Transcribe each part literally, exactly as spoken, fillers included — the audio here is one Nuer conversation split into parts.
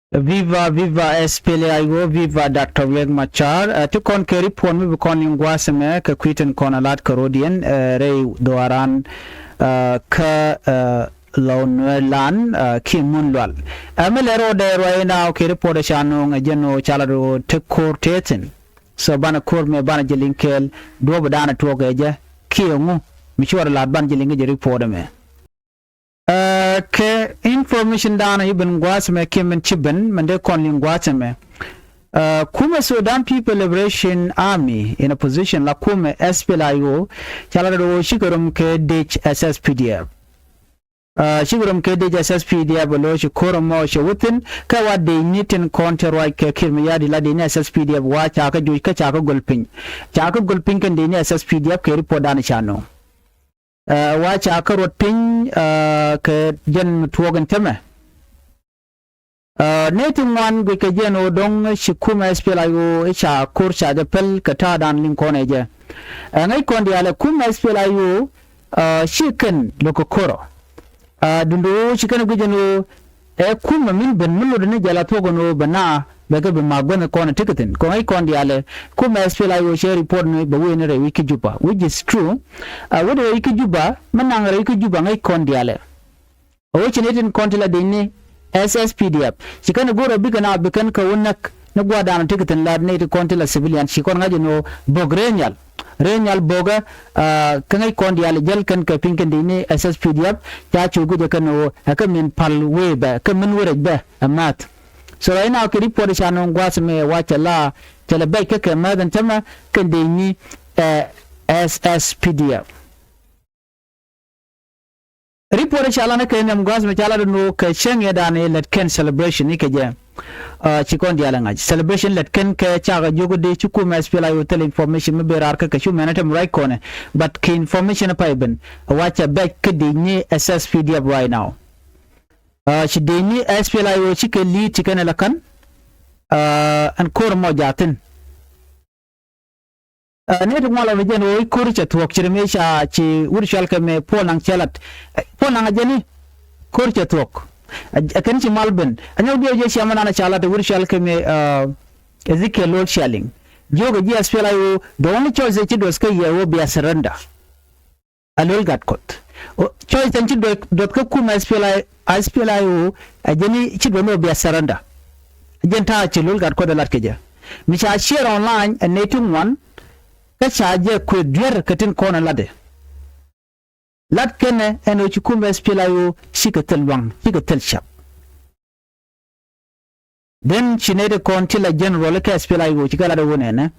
Viva, viva S P L A I O, viva Doctor Riek Machar. Ɛ, ti kɔn kɛ report mi bi kɔn liŋ gua̱a̱th ɛmɛ kɛ kui̱ tin kɔn a lat kɛ rɔ̱diɛn, ɛ, rɛy dhuaaran, ɛ, kä, ɛ, Lɔw Nuɛɛr lan, ɛ, kiɛ Mun Lual. Ɛ, mi lɛ rɔɔdɛ ruac inɔ kɛ report ɛ ca nööŋ ɛ jɛn ɣöö ca lat ɣöö tek ko̱r tëë thi̱n. So banɛ ko̱r mɛ banɛ jɛ liŋ kɛɛl duɔ̱ɔ̱p ɛ da̱a̱n ɛ tuɔɔk ɛ jɛ kiɛ ŋu mi cuɔt ɛ lat banɛ jɛ liŋ kɛ jɛ report ɛmɛ. Ɛ, kɛ information da̱a̱n i̱ ben gua̱a̱th mɛ kiɛ min ci ben min dee kɔn liŋ gua̱a̱th mɛ. Ɛ, kumɛ Sudan People Liberation Army in opposition la kumɛ S P L A I O ca la rɛd ɣöö cikɛ rom kɛ dec S S P D F. Ɛ, cikɛ rom kɛ dec S S P D F lo̱ ci ko̱r ɛmɔ cɛ wä thi̱n kɛ wa dec ni tin kɔn cɛ ruac kɛ Kiir Mayardit la dec ni S S P D F wa ca kä juc kä ca kä gol piny. Ca kä gol piny kɛn dec ni S S P D F kɛ report da̱a̱n ca nööŋ. Ɛ, wa ca kä ruɔt piny, ɛ, kɛ jɛn mi tuɔɔk in tämɛ. Ɛ, nɛy ti ŋuan guic kɛ jɛn ɣöö dɔ̱ŋ ci kumɛ S P L A I O i̱ ca ko̱r ca jɛ päl kɛ ta̱a̱dan liŋ kɔn ɛ jɛ. Ɛ, ŋäc kɔn diaal ɛ kumɛ S P L A I O, ɛ, ci kɛn lo̱k kɛ ko̱rɔ. Ɛ, duundɛ ɣöö ci kɛn guic ɛn ɣöö ɛ kumɛ min ben mi lotdɛ ni jɛ la thuɔ̱k ɛn ɣöö bɛ na bɛ kɛ bi ma̱a̱k gua̱n kɔn ɛ tekɛ thi̱n. Kɔn ŋäc kɔn diaal ɛ kumɛ S P L A I O cɛ report ni bɛ wee ni rɛy wi̱c kä Juba, which is true. Ɛ, wee rɛy wi̱c kä Juba, mi naŋ rɛy wi̱c kä Juba ŋäc kɔn diaal ɛ. Ɛ wee ci ni tin kɔn ti la dec ni S S P D F. Ci kɛn go̱o̱rä bikɛ na bi kɛn kɛ wä näk ni gua̱a̱r da̱a̱n ti kɛ thi̱n la ni ti kɔn ti la civilian ci kɔn ŋa̱c ni wä bo̱k rɛy nhial. Rɛy nhial bo̱kä, ɛ, kä ŋäc kɔn diaal jäl kɛn kɛ piny kɛn dec ni S S P D F. Ca cu guic ɛ kɛn wä ɛ kɛ min pal wee bɛ kɛ min wä rɛc bɛ ɛ ma̱th. So right now kɛ report ca nööŋ gua̱a̱th mɛ wa cɛ la cɛ la bɛc kä kɛ ma̱th ɛn tämɛ kɛn dec ni, ɛ, S S P D F. Report ca lan kɛ nhiam gua̱a̱th mɛ ca lat ni wä kɛ cäŋ yɛ da̱a̱n i̱ lät kɛn celebration i̱ kɛ jɛ. Ɛ, ci kɔn diaal ɛ ŋa̱c celebration lät kɛn kɛ cakɛ jiök i̱ dee ci kumɛ S P L A I O thil information mi ben raar kä kɛ cu mɛn ɛ tɛm ruac kɔnɛ. But kɛ information pay ben ɛ wa cɛ bɛc kä dec ni S S P D F right now. Ɛ, ci dec ni S P L A I O ci kɛ li̱i̱t ci kɛn ɛ la ka̱n. Ɛ, ɛn ko̱r mɔ jaathin. Ɛ, ni ti ŋuan la bi jɛn ɣöö i̱ ko̱r cɛ thuɔ̱k ci ri mi ca ci wut cual kɛ mɛ Paul Naŋ cɛ lat. Ɛ, Paul Naŋ a jɛn i̱ ko̱r cɛ thuɔ̱k. Ɛ, ɛ kɛn ci mal ben. Ɛ nyɔk diɛw jɛ ciɛ mɛ nan ca lat wut cual kɛ mɛ, ɛ, Ezekiel Lol Cialiŋ. Jiök ɛ ji̱ S P L A I O, the only choice ci duɔth kä yɛ ɣöö bia surrender. A Lol Gatkuoth. Ɔ, choice ɛn ci duɔth, duɔth kä kumɛ S P L A I, S P L A I O, ɛ jɛn i̱ ci duɔth ni ɣöö bia surrender. Ɛ jɛn ta̱a̱ ci Lol Gatkuoth ɛ lat kɛ jɛ. Mi ca share online ɛ nɛy ti ŋuan, kä ca jɛ kuëth duer kɛ tin kɔn ɛ latdɛ. Lat kɛnɛ ɛn ɣöö ci kumɛ S P L A I O cikɛ thil luaŋ, cikɛ thil cak. Then ci nɛy ti kɔn ti la general kɛ S P L A I O ci kɛ lat ɛ wun ɛnɛ.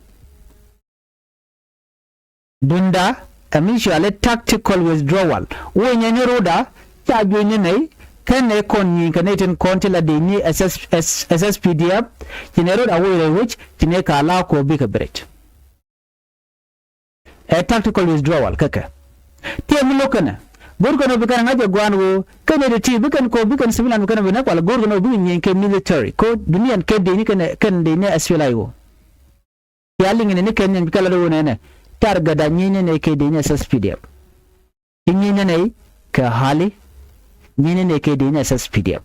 Dunda ɛ mi cuali tactical withdrawal. Wee nyɛ ni rutda ca juɔ̱c ni nɛy kɛn nɛy kɔn nyieny kɛ nɛy tin kɔn ti la dec ni S S, S, S S P D F. Ci nɛy rutda wee rɛy wec ci nɛy ka la kɔ bikɛ bi rɛc. Ɛ tactical withdrawal kä kɛ. Tiɛ mi lo̱k kɛnɛ. Go̱r kɛn ɔ bi kɛn ŋa̱c ɛ gua̱a̱n ɣöö kɛn ɛ ti ti bi kɛn kɔ bi kɛn civilian bi kɛn ɔ bi nɛ kual go̱r kɛn ɔ bi kɛn nyieny kɛ military. Kɔ dunian kɛ dec ni kɛn, kɛn dec ni S P L A I O. Cia liŋ ni kɛn nyɛn kɛ la do̱n nɛnɛ. Tar gɛda nyieny nɛnɛ kɛ dec ni S S P D F. Ci nyieny nɛnɛ kɛ hali. Nyieny nɛnɛ kɛ dec ni S S P D F.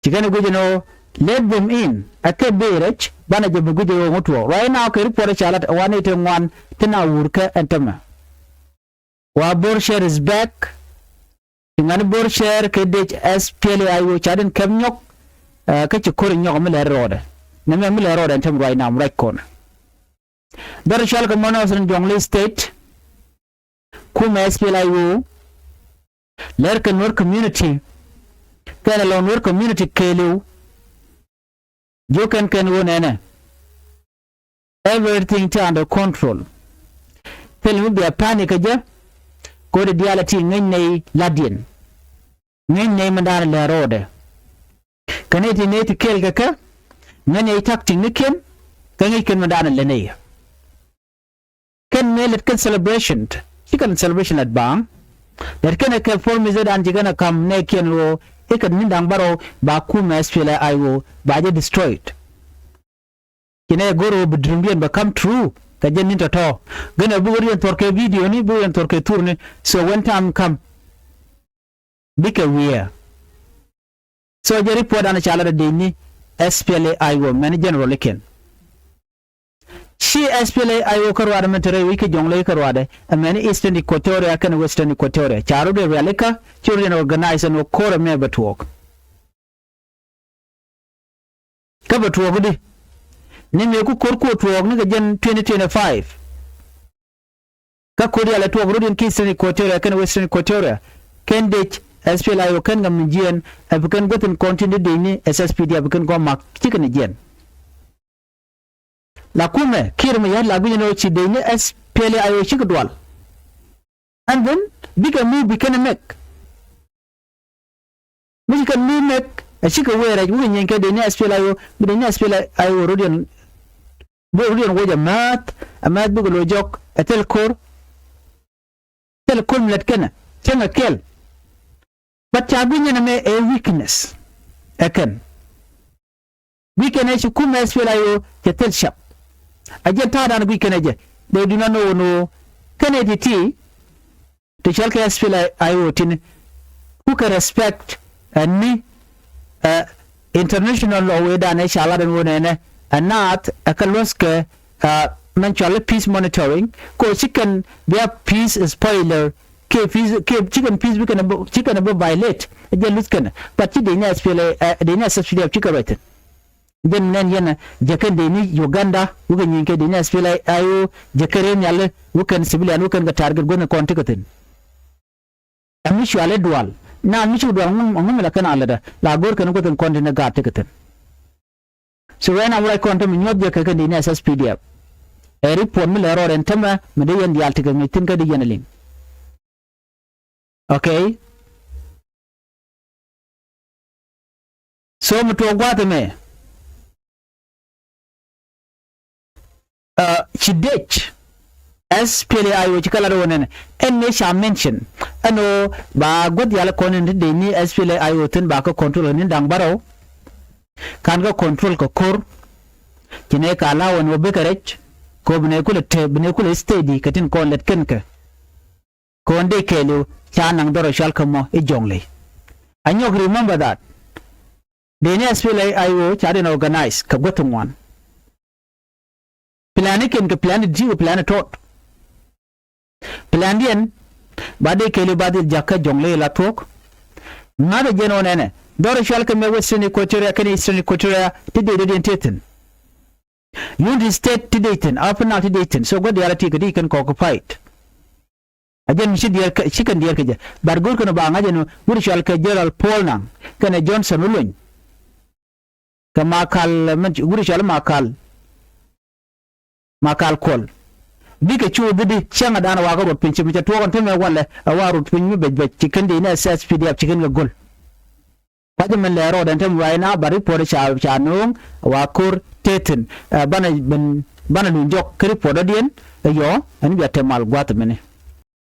Ci kɛn guic ni ɣöö let them in. Ɛ kɛ bi rɛc banɛ jɛ bi guic ɣöö ŋut tuɔɔk. Right now kɛ report ca lat ɛ wa ni ti ŋuan ti na wur kɛ ɛn tämɛ. Wa Bor Shɛr is back. Ci ŋani Bor Shɛr kɛ dec S P L A I O ca den kɛp nyɔk, ɛ, kä ci ko̱r nyɔk mi lɛ rɔɔdɛ. Nɛ mɛ mi lɛ rɔɔdɛ ɛn tämɛ right now, right kɔn. Dɔr cual kɛ mɔnɔ sɛn Jonglei State. Kumɛ S P L A I O. Lɛr kɛ Nuer community. Kɛn lɔ Nuer community kɛɛliw. Jiök kɛn kɛn ɣöö nɛnɛ. Everything ti under control. Thil mi bia panic kä jɛ. Kodi diaal a ti ŋäc nɛy ladiɛn. Ŋäc nɛy mi da̱a̱n lɛ rɔɔdɛ. Kä nɛy ti nɛy ti kɛɛl kɛ kɛ. Ŋäc nɛy tactic ni kiɛn. Kä ŋäc kɛn mi da̱a̱n lɛ nɛy. Kɛn mëë lät kɛn celebration, ci kɛn celebration lät baaŋ. Lät kɛn ɛ kɛ promise dan ci kɛn ɛ kam nɛ kiɛn ɣöö i̱ kɛn ni̱n da̱ŋ bärɔw ba kumɛ S P L A I O ba jɛ destroyed. Ci nɛ go̱r ɣöö bi dream diɛn bɛ come true kɛ jɛ ni̱n tɔ̱tɔ̱. Gɛn ɛ bi wä riɛn thuɔ̱r kɛ video ni, bi wä riɛn thuɔ̱r kɛ thur ni. So when time come, bikɛ wiɛɛ. So jɛ report an ca lat ɛ dec ni S P L A I O mɛn general ikiɛn. Ci S P L A I O kä ruaadɛ mɛn te rɛy wec kä Jɔŋlei kä ruaadɛ, ɛ mɛn Eastern Equatoria kɛnɛ Western Equatoria ca rot in rialikä, ci rot in organize ɛn ɣöö ko̱r ɛmɛ bɛ tuɔɔk. Kä bɛ tuɔɔk di ni mëë ku ko̱r ku tuɔɔk ni kɛ jɛn twenty twenty-five. Kä ko̱r yalɛ tuɔɔk rot in ki Eastern Equatoria kɛnɛ Western Equatoria, kɛn dec S P L A I O kɛn kɛ mi jiɛɛn ɛ bi kɛn guäth in kɔn tin di dec ni S S P D F bi kɛn kɔn mak cikɛ ni jiɛɛn. La kumɛ Kiir Mayardit la gui̱cɛ ni ɣöö ci dec ni S P L A I O cikɛ dual. And then bikɛ move bi kɛn ɛ mek. Mi ci kɛn move mek ɛ cikɛ wee rɛc wukɛ nyieeny kɛ dec ni S P L A I O, bi dec ni S P L A I O rot yɛn, bi rot yɛn woc ɛ määth, ɛ määth bikɛ lo̱c jɔk ɛ thil ko̱r. Thil ko̱r mi lät kɛnɛ cäŋ ɛ kɛl. But ca gui̱ny ɛn ɛmɛ ɛ weakness ɛ kɛn. Guic kɛn ɛ ci kumɛ S P L A I O cɛ thil cap. A jɛn ta̱a̱dan guic kɛn ɛ jɛ. They do not know, no. Kɛn ɛ ti ti ti cɔl kɛ S P L A I O tini. Ku kɛ respect ɛ ni ɛ international law wecdan ɛ ca lat ɛn wä nɛnɛ ɛ naath ɛ kɛ luɔ̱thkɛ ɛ mɛn cɔal i̱ peace monitoring. Ko ci kɛn bia peace spoiler kiɛ peace kiɛ ci kɛn peace bi kɛn bi ci kɛn bi violate. Ɛ jɛ luth kɛn but ci dec ni S P L A ɛ dec ni S P D F ci kɛ ruac thi̱n. Jɛn nɛn yɛn jɛ kɛn dec ni Uganda wukɛ nyieeny kɛ dec ni S P L A I O jɛ kɛn rɛy nhiali wukɛn civilian wukɛn kɛ target guäthni kɔn ti kɛ thi̱n. Ɛ mi cuali dual na mi cuk dual ŋum ŋum la kɛn a lätdä la go̱r kɛn guäth in kɔn tin ɛ gaat ti kɛ thi̱n. So rɛn a wä ruac kɔn te mi nyuɔth jɛ kɛ kɛn dec ni S S P D F. Ɛ report mi lɛ rɔɔd ɛn tämɛ mi dee yɛn diaal ti kɛ ŋi̱c thi̱n kä di yɛn ɛ liŋ. Okay. So mi tuɔɔk gua̱a̱th ɛmɛ. Ci dec S P L A I O ci kɛ lat wä nɛnɛ ɛn ni ca mention ɛn ɣöö ba guäth yal kɔn in ti dec ni S P L A I O thi̱n ba kä control kɛ ni da̱ŋ bärɔw. Kan kä control kɛ ko̱r ci nɛ ka la wä ni wä bikɛ rɛc kɛ wä bi nɛ kulɛ te bi nɛ kulɛ steady kɛ tin kɔn lɛt kɛn kɛ. Kɔn dee kɛɛliw ca naŋ dhɔrɔ cual kä mɔ i̱ Jɔŋley. A nyɔk remember that. Dee ni S P L A I O ca den organize kɛ guäth ŋuan. Plan ikiɛn kɛ plan i̱ di̱i̱k kɛ plan i̱ tɔt. Plan diɛn ba dee kɛɛliw ba dhil jakä Jɔŋley la thuɔ̱k. Ŋa̱th a jɛn ɣän ɛnɛ dhɔrɔ cual kä mɛ Western Equatoria kɛn Eastern Equatoria ti dee dee diɛn tethin. Unity State ti dee thin Upper Nile ti dee thin so guäth diaal a ti kɛ ti kɛn kɛ occupied. A jɛn mi ci diɛɛr kɛ ci kɛn diɛɛr kɛ jɛ. But go̱o̱r kɛn ba ŋa̱c ɛn wut cual kɛ General Paul Nang kɛnɛ Johnson Uluny. Kɛ Makal mɛn wut cual Makal. Makal Kuɔl. Bikɛ cu dhidi cäŋɛ dan wakä ruɔt piny ci mi cɛ tuɔɔk ɛn tämɛ wanlɛ ɛ wa ruɔt piny mi bɛc bɛc ci kɛn di ni S S P D F ci kɛn kɛ go̱l. Kuacä min lɛ rɔɔdɛ ɛn tämɛ ruac na ba report ca ca no̱o̱ŋ wa ko̱r tethin. Banɛ ben banɛ luny jɔk kä report dɔ̱diɛn. Ɛ yɔ ɛn bia te mal gua̱th mini.